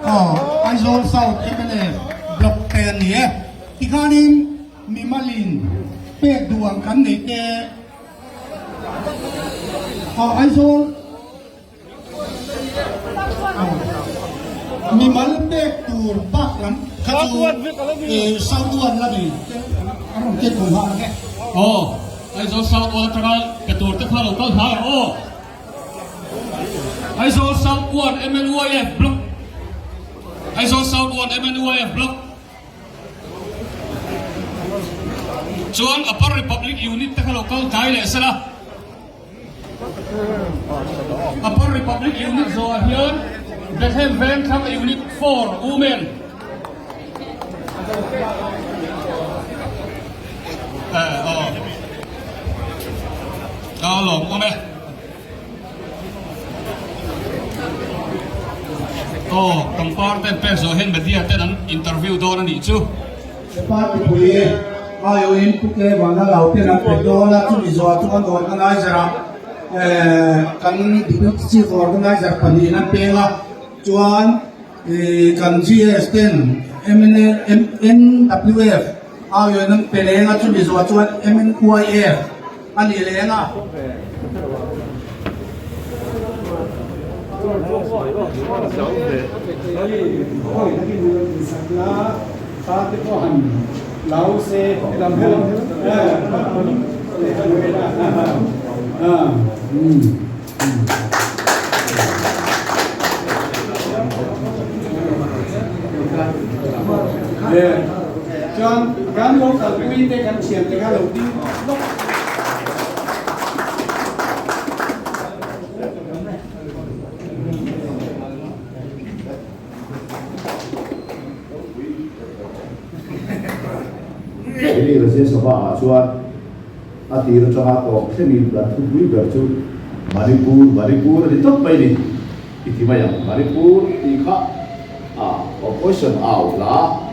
Aw, Aizawl South mnf Block te an ni e. Tikhanin mimalin pek duh ang kan nei te. Aw, Aizawl Mimal pek tur bak lam kha chu South One la ni a rawn ket thung nghal ang e. Aw, Aizawl South One atanga pe tur te kha lo kal hlai ang aw. Aizawl South One MNYF Block Aizawl South One MNYF Block Chuan Upper Republic Unit te kha lo kal tlai leh sela. Upper Republic Unit zawhah hian Bethlehem Vengthlang Unit 4 Women A lawm awm e. Aw, pangpar ten pek zawh hian media ten an interview dawn a nih chu. Party pui aiawhin Pu Ke Vana lo ten an pe dawn a, chumi zawh chuan organizer ah kan Deputy Chief Organizer pahnihin an peng a, chuan kan GS ten MNWF aiawhin an pe leng a, chumi zawh chuan MNYF a ni leng a. Chuan kan lo kalpui te kan thiante kha lo ding lawk. Delhi Rajya Sabha ah chuan a tir atanga tawp thlengin kan thupui ber chu Manipur, Manipur a ni tawp mai ni i ti mai ang. Manipur tih kha a opposition au hla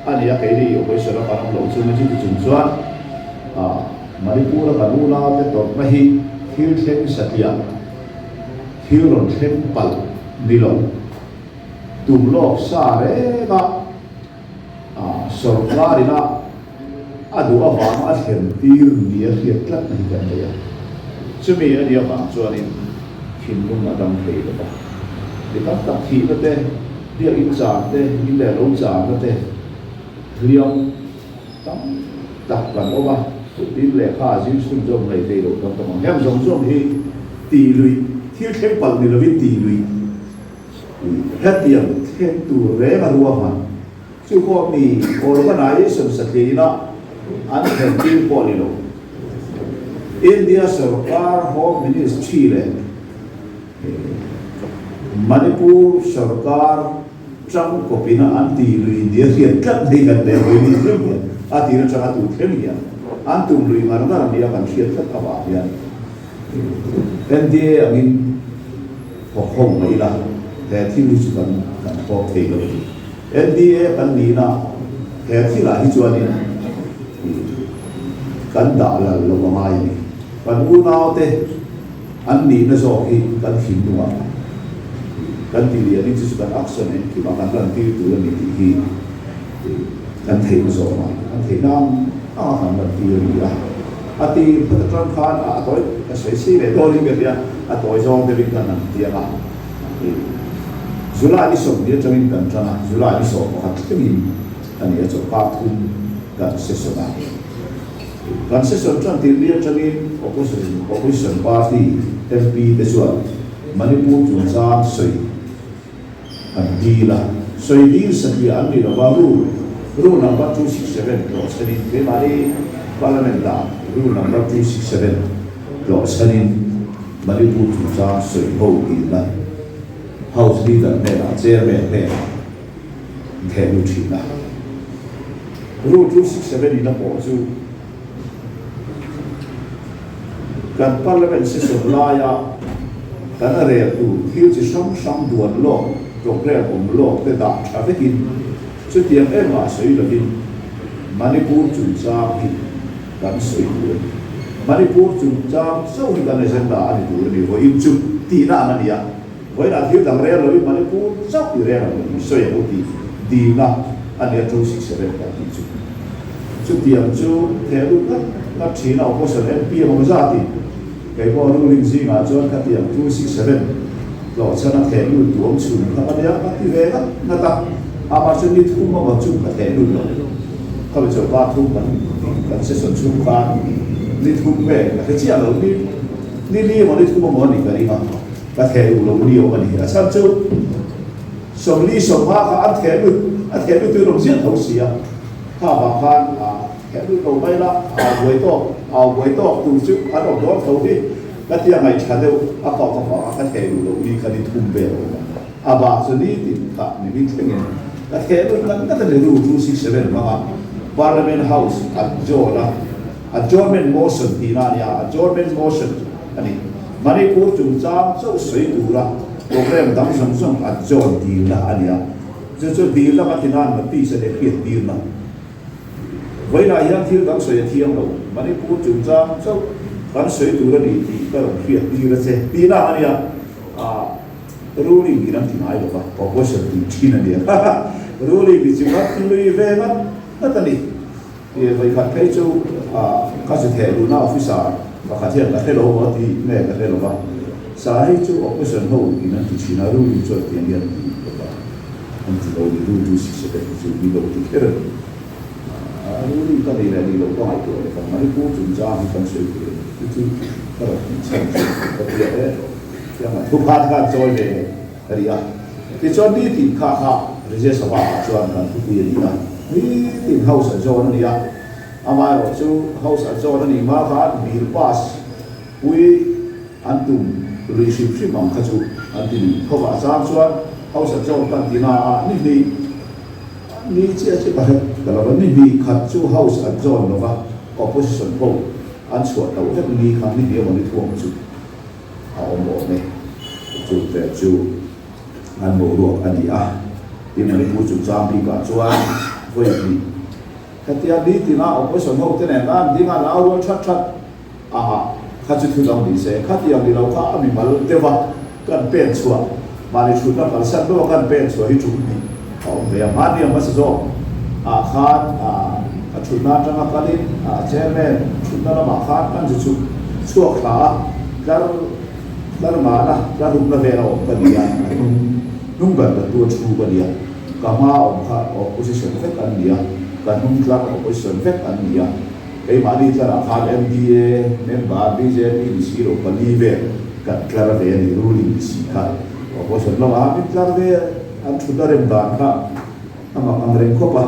a ni a, keini opposition a kan awm loh chung a chuti chung chuan a Manipur a kan unaute tawrhna hi thil thleng satliah, thil rawn thleng palh ni lo. Tum lawk sa reng a, sorkar ina a duh avanga a thlen tir ni a hriat tlat na hi kan nei a. Chumi a nih avang chuanin thinlung a dam thei lo va. Mi tam tak thihna te, biakinn chang te, in leh lo changna te hliam tam tak kan awm a, tin lehkha a zir chhun zawm ngei thei lo tam tam ang. Heng zawng zawng hi tih luih thil thleng palh ni lovin tih luih hetiang thleng tur reng a ruahman. Chu pawh mi organisation satliah ina an thlen tir pawh ni lo. India sorkar Home Ministry leh Manipur sorkar Tang kawpina an ti lui nia hriat tlat mai kan nei hawi ni thleng hian a tir atanga tu thleng hian an tum lui ngar ngar nia kan hriat tlat avang hian NDA angin thawk ho mai ila he thil hi chu kan kan thawk thei lo a ni. NDA kan nihna he thilah hi chuanin kan dah lal lo a ngai a ni. Kan unaute An nihna zawk hi kan thinlungah kan ti lianin chu chu kan action engkimah kan lantir tur a ni tih hi kan theihna zawk a, kan theihna ang anga kan lantir a ni a. A ti hmata tang khan a tawi ka sawi si leh dawnin ka tia, a tawi zawng deuhin kan han tiang a. July ni 20 atangin kan tan a, July ni 11 thlengin a ni a, chawlhkar thum kan session a. Kan session tan tir ni atangin opposition opposition party MP te chuan Manipur chungchang sawi an dil a, sawi dil satliah an ni lova rule rule number 267 tlawh chhanin keimahni parliament ah rule number 267 tlawh chhanin Manipur chungchang sawi ho dilna House leader hnenah chairman hnenah theh lut thin a. Rule 267 in a pawh chu kan Parliament session laia kan a rel tur thil chi hrang hrang duan lawk, programme awm lawk te dah tha vekin chutiang engmah sawi lovin Manipur chungchang hi kan sawi tur a ni. Manipur chungchang chauh hi kan agenda a ni tur a ni, vawiin chu tihna ang a ni a. Vawiinah thil dang rel loin Manipur chauh i rel ang lo tih sawi ang u tih dilna a nia 267 kan tih chu. Chutiang chu theh lut ngat ngat thin a opposition MP ang awm zatin kei pawh ruling zingah chuan khatiang 267 tlawhchhan a theh lut duh awm chhun kha ka nia ka ti ve ngat ngat a, amah chu ni thum amaw chu ka theh lut lo. Khami chawlhkar thum kan kan session chhung khan ni thum vel ka hre chiah lo ni ni li emaw ni thum emaw a nih ka ring a. Ka theh duh lo ni awm a ni. A chhan chu 40 50 kha an theh lut, a theh lut tuin awm ziah tho si a. Kha vang khan a theh lut lo mai la, au buai tawk, au buai tawk tur chu an awm dawn tho hi. Ka tia ngaihṭha deuh a kau ka vang a, ka theh duh lo ni kha ni thum vel a awm a. A bak chu nitin kha mi hming thlengin ka theh lut ngat ngat a ni. Rule 267 hmanga Parliament House adjourn a, adjournment motion tihna a ni a, adjournment motion a ni. Manipur chungchang chauh sawi tura program dang zawng zawng a join dilna a ni a, chu chu dilna ka ti nan notice a leh hriat tirna. Vawiinah hian thil dang sawi a thiang lo, Manipur chungchang chauh kan sawi tur a ni tih ka rawn hriat tir a che tihna a ni a, ruling in an ti ngai lo va, opposition tih thin a ni a, ruling ni chu kan lui ve ngat ngat a ni. I vawikhat phei chu ka zu theh luhna officer pakhat hian ka hre lo maw tih nge ka hre lo va, sa hei chu opposition ho in an ti thin a, ruling chuan tiang hian an ti bawk a, an ti lo ni, rule 267 hi chu ni lo ti kher a ni. Ruling ka nei leh ni lo ka ngaihtuah leh ka Manipur chungchang hi kan sawi tur a ni chu chu ka rawn tih chhan chu ka tia e, tiang a thuphat khan chawi ve Ka ri a. Tichuan nitin kha kha Rajya Sabha ah chuan kan thupui a ni a, nitin House adjourn a ni a. Amaherawh chu House adjourn a nih hma khan bill pass pui an tum lui hrim hrim ang kha chu an ti lui tho va. A chang chuan House adjourn kan ti na a, ni hnih ni chiah chiah ka hre ta lo va, ni hnih khat chu House adjourn lo va Opposition ho an chhuah tauh vek ni kha ni hnih emaw ni thuang chu. A awm awm e. Chu te chu an boruak a ni a. Tin Manipur chungchang bikah chuan vawi hnih hetia nitina opposition ho te nen an ding a, an au rual that that a, kha chu thu dang ni se, khatiang ni lo kha a mimal deuh a, kan pen chhuah mahni thutna kalsan deuh a kan pen chhuah hi tum hnih a awm ve a. Mahni a hmasa zawk ah khan a thutna atanga kalin chairman thutna lamah khan kan zu chhuk chhuak thla a, tlar tlar ngana tlar rukna vel a awm ka ni a, a hnung hnung ber ber tu a thu ka ni a, ka hma awm kha opposition vek an ni a, ka hnung tlar opposition vek an ni a, keimahni tlarah khan MDA member bjp ni si lo pali vel kan tlar ve a ni, ruling ni si kha opposition lamah min tlar ve. An thut a rem dan kha a mak ang reng khawp a.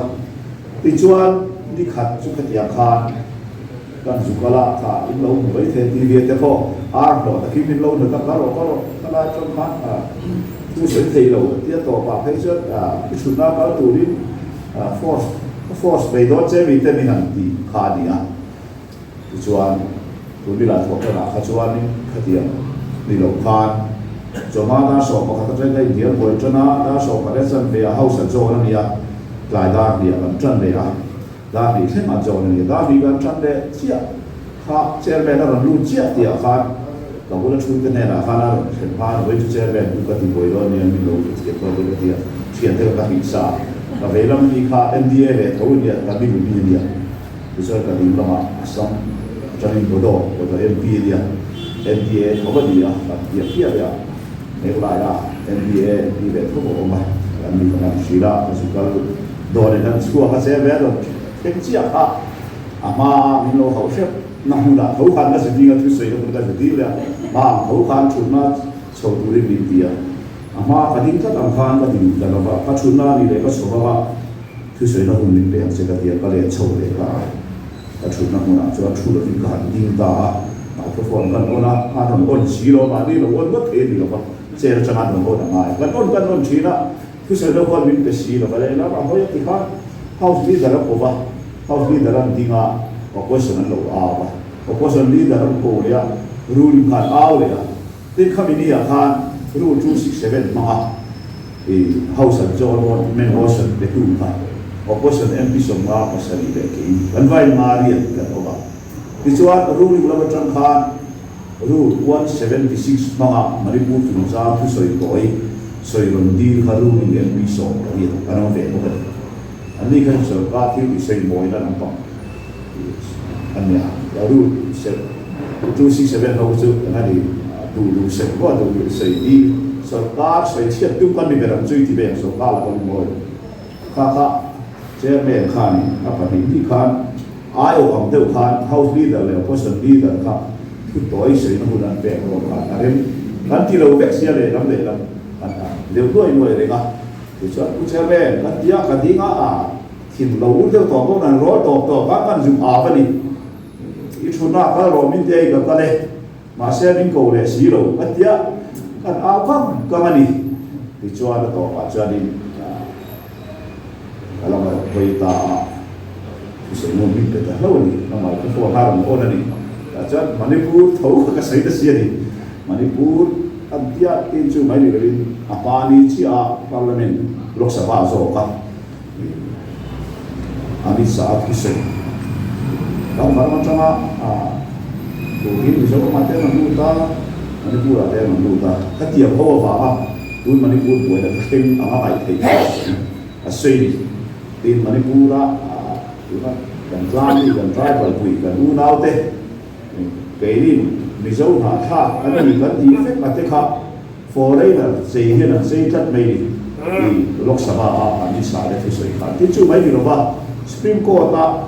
Tichuan, ni khat chu khatiang khan kan zu kal a, kha in lo hmu mai thei tih ve te pawh ar hlawh takin min lo hnawt a, ka rawh ka rawh ka lai atang khan thu sawi thei lo tia tawpah phei chuan i thutna kal turin force force bei dawn che mi te min han tih kha a ni a. Tichuan, Tumila thawhtanah kha chuanin khatiang ni lo khan chawhma dar 11 atangin a inhnial buai tan a, dar 11 chan ve a house a zawn a nia, tlai dar hnih ah kan tan leh a, dar hnih thleng a zawn a nia, dar hnih kan tan leh chiah kha chairman a rawn lut chiah tih ah khan ka bula thu te hnenah khan a rawn thlen hma a, vawi chu chairman chu ka ti buai dawn nia min lo thiam dawn dawn ka ti a, thiante ka ka hlih sa a, ka veilam mi kha NDA ve tho a nia, Tamil mi a nia. Tichuan ka ding lamah Assam atangin Bodo, Bodo MP a nia, NDA tho a ni a, kan piah piah leh a, Meghalaya NDA MP ve tho a awm a, kan ni kan han hrilh a, ka zu kal dawn in an chhuak a che ve a rawn thleng chiah kha a hma a min lo hauh hrep na hmunah tho khan ka zu ding a, thusawi na hmun ka zu ding leh a, hma ang tho khan thutna chho turin min ti a, a hma ka ding tlat ang khan ka ding ta lova, ka thutna a ni leh ka chho vang a. Thusawiina hun min pe ang che ka ti a, ka leh chho leh ta a. Ka thutna hmunah chuan thu lovin ka han ding ta a, microphone kan on a, a rawn on si lo, mahni lo on ngawt thei a ni lo va, chair atanga an rawn on a ngai. Kan on kan on thin a, thusawiina huan min pe si lo va, lehlam a hawi a ti khan House Leader a ko va, House Leader an ding a, Opposition an lo au a, Opposition Leader an ko leh a, ruling khan au leh a, tin khami ni ah khan Rule 267 hmang a, I House an chawn awn men motion pe tu kha Opposition MP 57 leh kei kan vai Marian kan awm a. Tichuan ruling lam atang khan Rule 176 hmanga Manipur chungchang thusawi tawi sawi rawn dil kha ruling MP 18 an awm ve bawk a ni. Anni kha chu sorkar thil tihsawi mawina lampang an ni a, Rule 267 ho chu eng a ni, duh duh sawi pawh duh duh sawi dil, sorkar sawi chhiat tum kan ni ber ang chu i ti ve ang sorkar laka lungawi. Kha kha Chairman khanin a pahnih hnih khan aiawh ang deuh khan House Leader leh Opposition Leader kha thu tawi sawina hun an pek dawn khan a rem kan ti lo vek sia lehlam lehlam kan a deuh nuai nuai reng a. Tichuan Pu Chairman kan ti a, ka ding a, a thin lo ur deuh tawh pawh kan rawl tawp tawp a, kan zuk av a ni. I thutna kal rawh min ti a, i ka kal e. Mahse min ko leh si lo ka tia kan au kang kang a ni. Tichuan a tawpah chuanin ka la ngaih hawi ta a, thusawi ngun min pe ta hlauh a ni. Ka microphone a rawn on a ni. Tah chuan Manipur tho kha ka sawi ta si a ni. Manipur an tia tin chu mai ni lovin a hmani chiah a Parliament Lok Sabha zawk a. Amit Shah thusawi kan ram atanga turin Mizoramah te an rawn lut a, Manipur-ah te an rawn lut a, khatiang ho avanga tun Manipur buaina kha thleng anga ngaih theih kha a sawi a ni. Tin, Manipur-a tuna kan tlangmi, kan tribal pui, kan unaute keinin Mizo hnahthlak an ni kan tih vek a te kha, Foreigner chei hian an chei tlat mai ni tih Lok Sabha a Amit Shah te thusawi khan tin chu mai ni lova Supreme Court a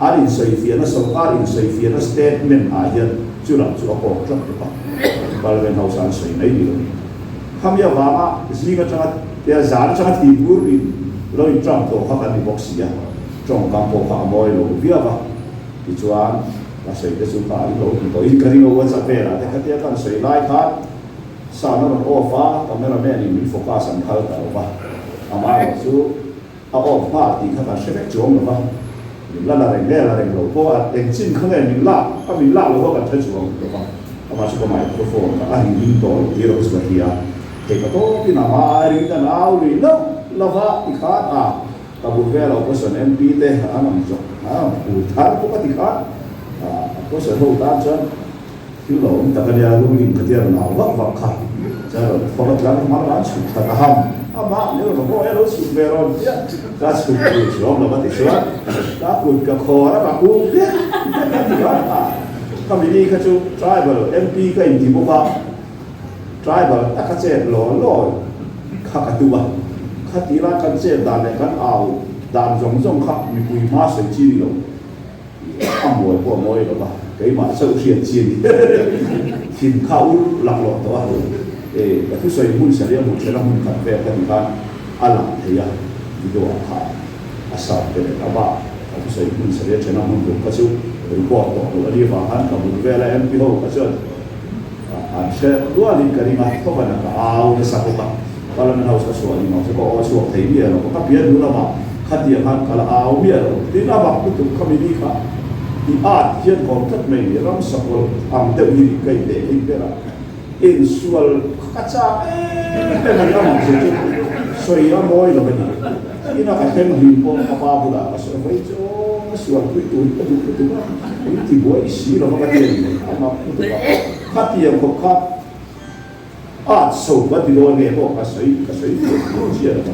an insawifiahna sorkar insawifiahna statement ah hian chu lam chu a kawk tlat bawk a, Parliament House a an sawi mai ni lo ni. Khami avanga zing atanga tia zan atanga thi bur in lo in tang tawh kha kan ni bawk si a, tawngkam pawh kha a mawi lo viau a, tichuan ka sawi te chu kha in lo hmu tawh in ka ring a WhatsApp velah te khatia ka han sawi lai khan Sound a rawn off a, camera man in min focus an phal ta lo va, amaherawh chu a off nghal tih kha kan hre vek chuang lo va, min la la reng nge la reng lo pawh a eng chin kha nge min lak a min lak lo va kan hre chuang lo va, amah chu ka microphone kha a ring ring tawh lo tih erawh chu ka hria, thei ka tawpin a hma ai ring dan au lui loh lo va tikhan a ka bul vel opposition MP te an rawn zawk an rawn phur thar bawk a tikhan opposition ho tan chuan Thil lo awm tak a nia, ruling ka tia rawn au vak vak kha. Chuan rawn thawk a tlang hmang an chhuk thla ka ham. Amah min rawn haw e lo chhuk ve rawn tia ka chhuk tur chu awm lo va ti chuan ka kut ka khawr a ka kung hle hle ka ti a. Ka mini kha chu tribal MP ka inti bawk a, tribal taka chet law law kha ka tum a. Khati lai kan chet dan leh kan au dan zawng zawng kha mipui hma sawi chi ni lo. A mawi pawh a mawi lo va, keimah chauh hriat chi a ni. Thin kha ur laklawh tawh a, e ka thusawi hmun saria hmuh ṭhen a hmun khat vel ka ti khan a lang thei a, video ah kha a sound te leh amah ka thusawi hmun saria ṭhen a hmun ruk kha chu record tawh loh a ni avang khan ka bul vela MP ho kha chuan an hre rualin ka ring a, thawvan a ka au nasa bawk a, Parliament House ka chhuah ni mah se ka aw chhuak thei miah lo, ka pian hnu lamah khatiang khan ka la au miah lo, tin a bak lutuk kha mini kha i at hian kawm tlat mai ni, ram sakawlh ang deuh hi ni ka inteh hlim ber a, insual ka chak em em a ni, amah chu chu sawi a mawi lo a ni, ina ka thleng hlim pawh ka pa bulah ka sawi mai chu aw ka sual pui tur hi ka duh lutuk a, min ti buai si lo va ka ti a ni, a mak lutuk a, khatiang khawp kha. A so ka ti dawn nge pawh ka sawi ka sawi duh duh chiah lo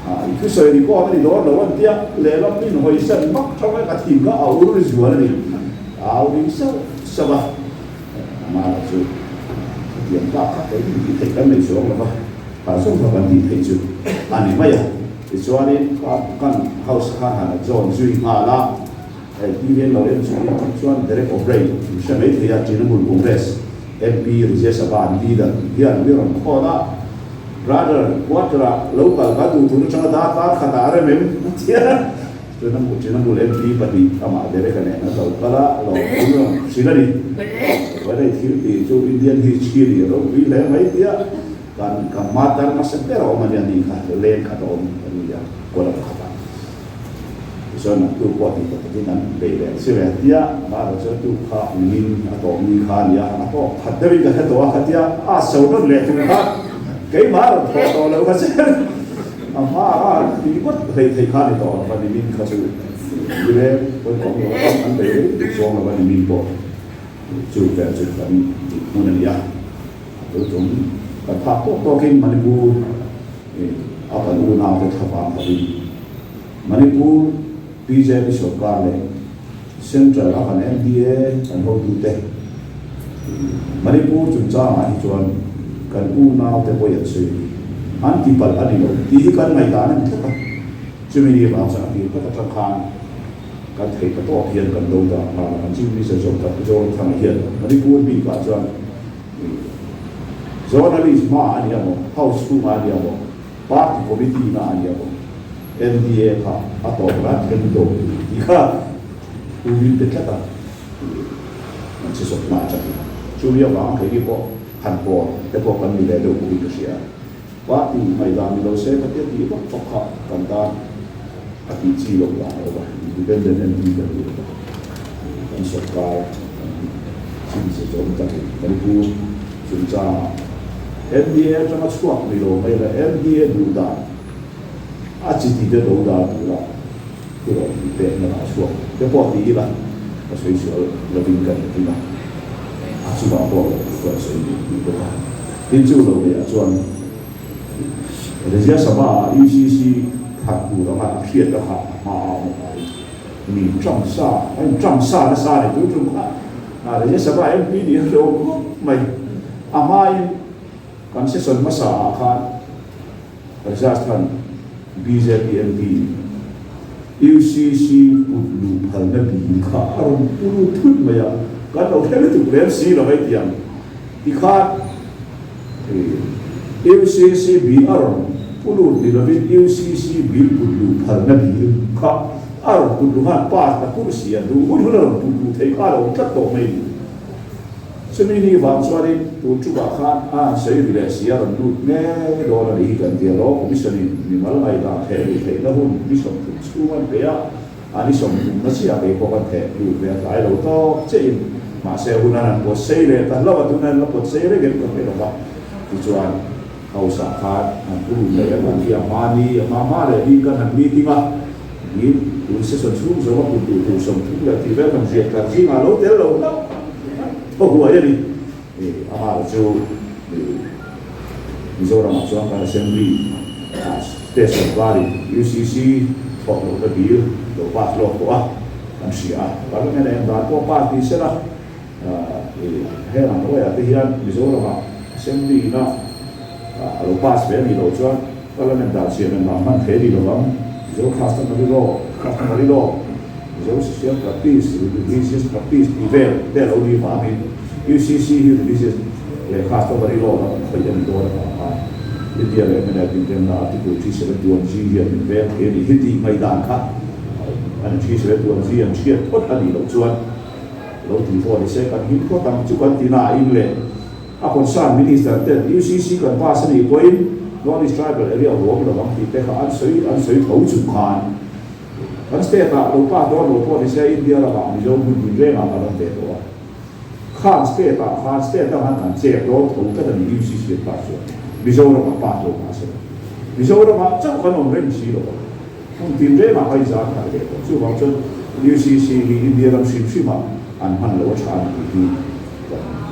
a, i thusawi record a ni dawn lo an tia, lehlam min hawi san vak thang a ka thin kha a ur zual a ni, a au ring sauh sauh a, amah chu khatiang bak kha kei min tih theih kan nei chuang lo va, kha zawng kha kan tih theih chu a ni mai a, tichuanin kan house khan han adjourn zui nghal a, hei TV an lo en chu chuan Derek O'Brien min hre mai thei a, Trinamool Congress. MP Rajya Sabha an leader hian mi rawn khawn a, Brother, quarter ah lo kal ka duh tur atanga darkar khatah a rem em? a ti a. Trinamool MP pahnih amah Derek-a nen an lo kal a, lo thil rawn hrilh a ni. Vawiin thil tih chu Indian history a ropui hle mai tia kan ka hma tar hmasa ber a awm a nia ni kha, leng khat a awm a ni a, kuala pakhatah. Tichuan an tu pawh tih tak takin an bei leh ang si ve tia, mahse chuan tu kha nimin a tawp ni kha a nia, a tawp khat deuhin ka hre tawh a khatia a so nawn leh tur kha keimah a rawn thawh tawh loh kha chuan a hma a ti ngawt hlei thei kha a ni tawh lo va, nimin kha chu ni leng pawi kawm lo a an bei rei tuk chuang lo va nimin pawh. Chu vel chu kan tih hmun a ni a, a tul tum kan phak tawk tawkin Manipur a kan unaute thlavang hovin Manipur bjp sorkar leh Central a kan NDA kan hotute Manipur chungchangah hi chuan kan unaute pawi an sawi a ni. An ti palh a ni lo tih hi kan ngaihdan a ni tlat a, chumi ni vang chuan a tir tak atang khan kan theih ta tawk hian kan do ta nghal a, kan Chief Minister zawk tak Zoramthanga hian Manipur bikah chuan journalist hma a ni amaw, house chhungah a ni amaw, party committee na a ni amaw, NDA kha a tawp ran thleng do tur tih kha u min pe tlat a, an che zawk na atangin. Chumi avang keini pawh han pawl te pawh kan ni ve deuh bawkin ka hria. Party ngaihdan ni lo se ka tia tih vak vak kha kan tan a tih chi loh dan a awm a, independent MP kan ni lo va, kan sorkar kan chhinchhe zawm takin Manipur chungchangah NDA atanga chhuak ni lo mai la NDA duh dan a chi ti te do dan tura thu rawn tih pek na lah chhuak te pawh ti ila ka sawi sual lovin ka inring a, a chungah pawh lo tih chuan sawi duh tih bawk a. Tin chu lo leh ah chuan Rajya Sabha ah UCC khat tur anga a hriat a kha a hma a awm avangin mi ṭang sa a in ṭang sa nasa a ni tur ṭum kha Rajya Sabha MP nih a hlawm khawp mai. A hmain kan session hmasa ah khan Rajasthan bjp MP UCC kut luh phalna bil kha a rawn pu lut thut mai a, kan lo hre lutuk lem si lo hei tiang tikhan UCC bil a rawn pu lut ni lovin UCC bil kut luh phalna bil kha a rawn put luh khan pass ta pur si a, duh hun hun a rawn put luh theih kha a lo awm tlat tawh mai ni. Chumi ni vang chuanin tun ṭukah khan a han sawi ri leh si a rawn lut ngei dawn a ni hi kan ti a law Commission in mimal ngaihdan theh luh theihna hun ni 30 chhung an pe a, a ni 30 na chiah kei pawh kan theh lut ve a tlai lo tawk chiahin mahse hun an han pawt sei leh ta hlauh a, tuna an la pawt sei reng em ka hre lo va, tichuan House ah khan an pu lut leh em ang hi a hma ni a hma hma leh bik kan han meeting a, niin tun session chhung zawng a put duh tur 30 leh tih vel kan ziak tlar zingah lo tel lo hlauh. Thaw huai a ni. Amah chu Mizoramah chuan kan Assembly State Sorkarin UCC thawk lohna bill lo pass lawk tawh a, kan hria a. Parliament ah engdan pawh pass ni sela, heng ang ruaiah te hian Mizoramah Assembly ina a lo pass ve a nih loh chuan Parliament dan siam engmah hman thei a ni lovang. Mizo Customary Law, Customary Law. Mizo Social Practice, Religious Practice tih vel te a lo nih vangin UCC hi Religious leh Customary Law lam khawih a ni dawn avang khan India leh Myanmar inremna Article 371 G hian min veng thei a nih hi tih ngaihdan kha a ni. 371 G an hriat phawt a nih loh chuan lo tih pawh ni se kan him phawt ang chu kan ti na in leh a concern Minister ten UCC kan pass a nih pawhin North East Tribal Area huam lo ang tih te kha an sawi an sawi tho chung khan Kan state ah lo pass dawn lo pawh ni se India ramah Mizo hmun din rengah kan awm ve tawh a. Khang state ah khan state dang han kan chek dawn tho tlat a ni UCC an pass chuan Mizoram ah pass lo mah se Mizoram ah chauh kan awm reng si lo a. Hmun tin rengah kan inzar khat ve tawh. Chuvang chuan UCC hi India ram hrim hrim ah an hman lo a tha a ni tih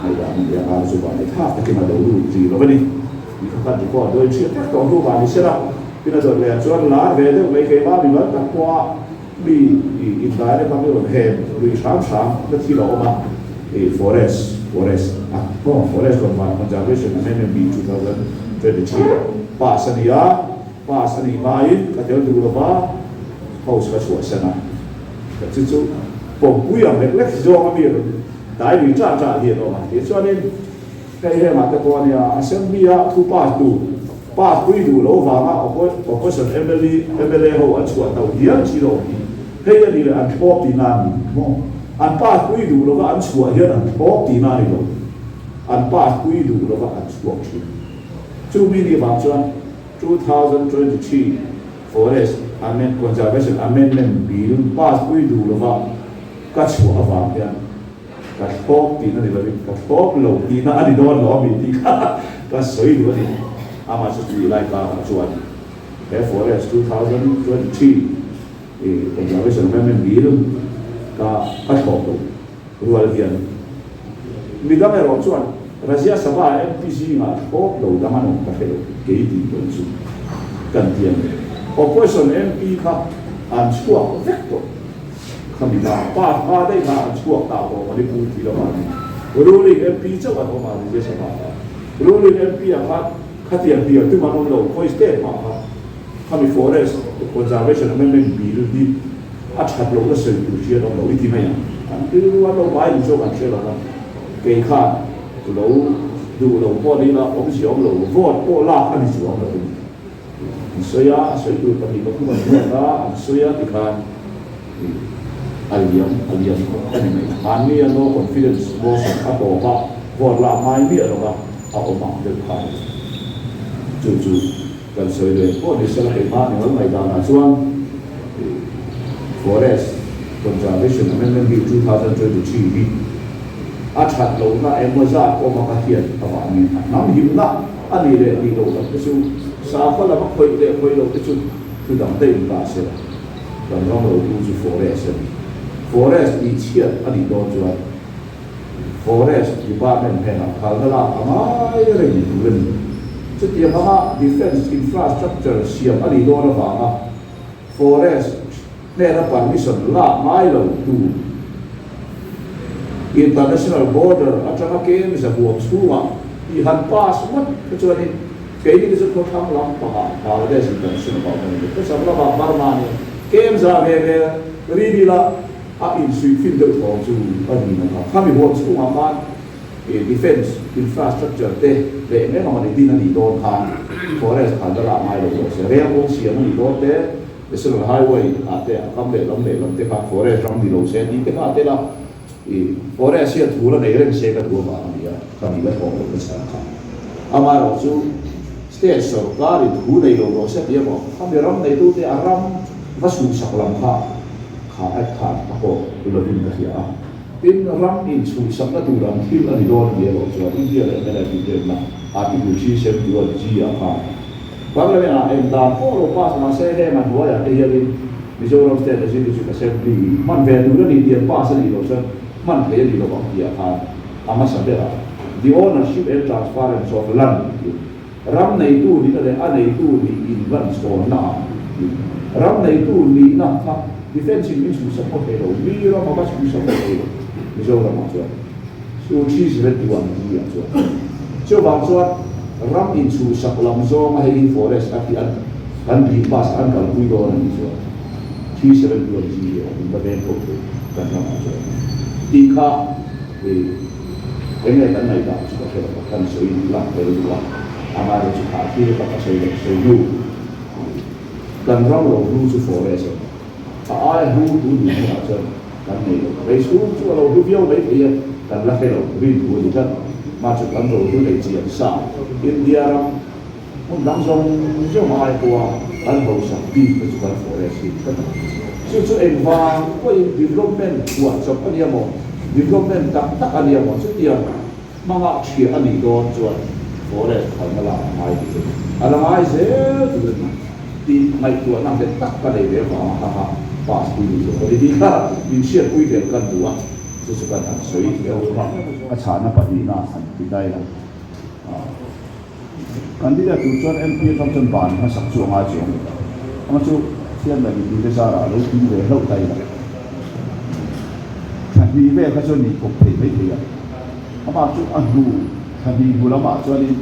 hi kan ngaihdan a ni a. Kar chu van thlak takin a lo lut rih lo a ni. Ni kha khan record dawn chhiat vek tawh hnu vang ni se la. Tin a zawt leh ah chuan lar ve deuh mai keimah mi mal tak pawha mi indai na kha mi rawn hem lui hram hram na thil a awm a, i forest forest a maw forest rawn van conservation amendment bill 2023 pass a ni a, pass a nih hmain ka tel duh lova house ka chhuahsan a, ka chu chu pawmpui ang lek lek zawng a mi rawn dai lui ṭah ṭah hi an awm a, tichuanin. Hei hengah te pawh ania Assembly a thu pass duh, pass pui duh lo vanga Opposition mla ho an chhuah tauh dial chi lo hi hei a ni leh an thlawp tihna a ni maw? An pass pui duh lova an chhuah hian an thlawp tihna a ni lo, an pass pui duh lova an chhuak thin. Chu mi nih vang chuan 2023 Forest Conservation Amendment Bill pass pui duh lova ka chhuah avang hian Ka thlawp tihna ni lovin ka thlawp lo tihna a ni dawn lo a mi tih kha ka sawi duh a ni. Amah chu tih lai karah chuan he Forest 2023 Conservation Amendment Bill ka ka thlawp lo rual hian. Midang erawh chuan Rajya Sabha MP zingah thlawp lo dang an awm ka hre lo, kei tih lo chu kan ti a ni. Opposition MP kha an chhuak vek tawh. Khami da pa hma daih kha an chhuak ta tawh Manipur tih lamah ni. Ruling MP chauh an awm a Rajya Sabha ah. Ruling MP ah khan khatiang hnial tum an awm lo, khawi state mah kha. Khami Forest Conservation Amendment Bill hi a that lohna sawi tur hriat awm lo i ti mai ang. An rilru an lo vai duh zawk an hre lo va, kei khan lo duh lo pawh ni ila awmzia awm lo, vote pawh lak a ni chuang lo in an sawi a, a sawi tur 2 3 an vote a, an sawi a tikhan a liam a liam khawp a ni mai. Mahni a no confidence motion a tawp a, vote lak ngai miah lo va a awm ang deuh kha a ni. Chu chu. Kan sawi leh pawh ni sela keimah ni mal ngaihdanah chuan Forest Conservation Amendment Bill 2023 hi a that lohna emaw zat awm a ka hian avangin a hnam himna a nih leh nih loh lam te chu sakhua lam a khawih leh khawih loh te chu thu dang daih in ta sela kan ram lo tu chu forest a ni. Forest tih chhiat a nih dawn chuan Forest Department hnenah phalna lak a ngai reng tur a ni. Chutiang anga Defence Infrastructure siam a nih dawn avanga Forest hnena permission lak ngai lo tur International Border atanga kem zahuam chhungah tih han pass ngawt kha chuanin keini te chu khawthlang lam pangah Bangladesh International Boundary a ni. Khawchhak lamah Burma nen kem za ve ve ri ila A insuih fin deuh thawm chu a ni ang a, khami huam chhungah khan defence infrastructure te leh eng eng amawni din a nih dawn khan forest khan la lah ngai lo rawh se. Rel kawng siam a nih dawn te, National Highway ah te a kam leh lam leh lam te kha forest ram ni lo se tih te kha a tel a, forest hian thu la nei reng se ka duh avang a ni a, khami la thawm loh nasa kha. Amaherawhchu state sorkarin thu nei lo rawh se tih emaw, khami ram neitute a ram va chhuhsak lam kha, Kha at khan a pawh lovin ka hria a. Tin, ram inchhuhsakna tur ang thil a ni dawn a ni erawh chuan India leh Myanmar inremna Article 371 G ah khan Parliament ah eng dan pawh lo pass mah se heng a hnuaiah te hianin Mizoram State Legislative Assembly in hman ve tur a ni tih an pass a nih loh chuan hman theih a ni lo ang tih ah khan a hmasa berah The ownership and transference of land tih Ram neitu nihna leh a neitu nih inlan chhawnna ah tih ram neitu nihna kha defence in min chhuhsak pawh thei lo, mi ram a va chhuhsak pawh thei lo Mizoram ah chuan chu 371 G ah chuan chuvang chuan ram inchhuhsak lam zawng a hei hi forest a tih an kan bill pass an kalpui dawn a nih chuan 371 G hi a awm in va veng tho thei kan ram ah chuan tih kha i Enge kan ngaihdan chu ka hre lo a, kan sawi lang tel duh a, amaherawh chu kha thil ka ka sawi leh sawi hnu kan ram lo hlu chu forest a ni. A aia hlu tu ni hunah chuan kan nei lo. Rei chhung chu a lo hlu viau mai thei e, kan la hre lo, rin thu a ni tlat. Mah chu kan ro hlu nei chian sa India ram hmun dang zawng zawng ai pawha kan hausak bik te chu kan forest hi ka tak. Chu chu engvang pawhin development huah chawp a nia maw, development tak tak a nia maw, chutiang hmanga thiah a nih dawn chuan forest phalna lak a ngai tih chu a la ngai zel tur a ni tih ngaihtuahna nghet tak ka nei ve vang a kha kha pass pui ni zawk a ni tih kha min hriatpui tel kan duh a, chu chu kan han sawi tel a. A chhahna pahnihna han ti daih a. Candidate tur chuan MP atang chuan ban hmasak chu a ngai chuang lo. Ama chu Thian leh mipuite zarah a lo tling ve hlauh ta ila. Thla hnih vel kha chuan nih kawp thei mai thei a. Amah chu a hnu thla hnih hnu lamah chuanin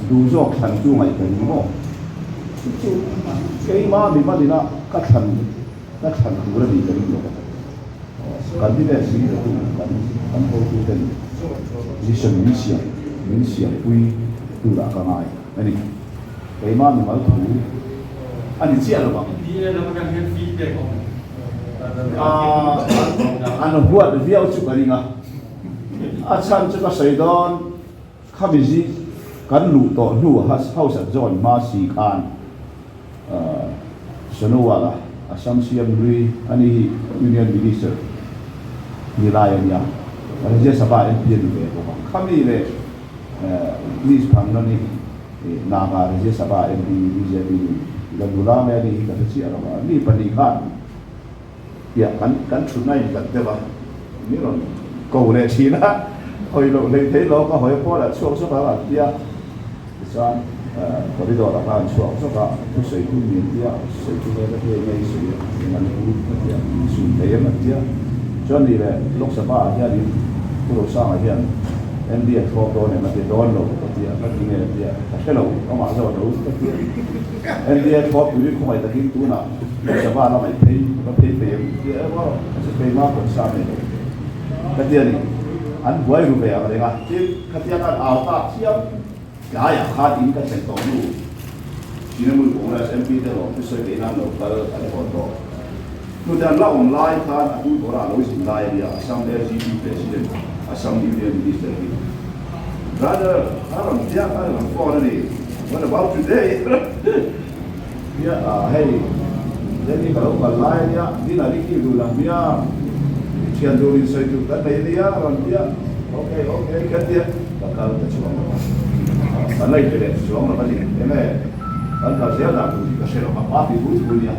duh zawk thlan chu ngaih ka ring maw? Chu chu keimah mi malina ka thlan ka thlan tur a nih ka ring lo va. Candidate zing la tu kan kan hotuten decision min siam min siampui turah ka ngai a ni. Keimah mimal thu a ni chiah lo ang. An huat viau chu ka ring a, a chhan chu ka sawi dawn khami zi kan luh tawh hnu house an zawn hma si khan Sonowal-a Assam CM hlui a ni hi Union Minister ni lai a nia, Rajya Sabha MP a ni ve bawk a, khami leh Miss Phanglani Naga Rajya Sabha MP bjp ni la nula mai a ni hi ka hre chiah lo a, mi 2 khan piah kan kan thutna in hlat deuh a, mi rawn ko leh thin a. Hawi loh hlei thei lo ka hawi pawn ah chhuak zawk ang an tia. Tichuan corridor ah khan chhuak zawk a, thusawi tum ni an tia, sawi tum e ka tia eng nge i sawi a, eng an pu ka tia, sum thei em an tia. Chuan ni leh Lok Sabha ah hianin Pu Rosanga hian ND a thlawp dawn em a ti dawn lo ka tia, ka ti nge a tia, ka hre lo amah zawk lo ka tia. ND a thlawp turin khawngaih takin tunah Lok Sabha lamah i phei, va phei thei em tia emaw ka che phei hma pawisa nei lo ka tia ni. An buai ru ve ang reng a, tin khatia khan au tak chiam tlaiah khan in ka thlen tawh hnu Trinamool Congress MP te lawm thusawi theih nan lo kal an hawn tawh. Hnute an la awm lai khan a tu tura a lo zin lai a nia, Assam LGP President, Assam Union Minister hi. Brother, a rawn fiah a rawn phone a ni, what about today? Nia, hei, Delhi ka lo kal lai a nia, dinner i kil dun ang nia, i thian durin sawi tur kan nei a nia, a rawn ti a, ok, ok, ka ti a, ka kal ta chuang lo a, kan la inpe leh chuang lo a ni, enge kan kal zel dan tur hi ka hre lo, ka party thu thu a nia.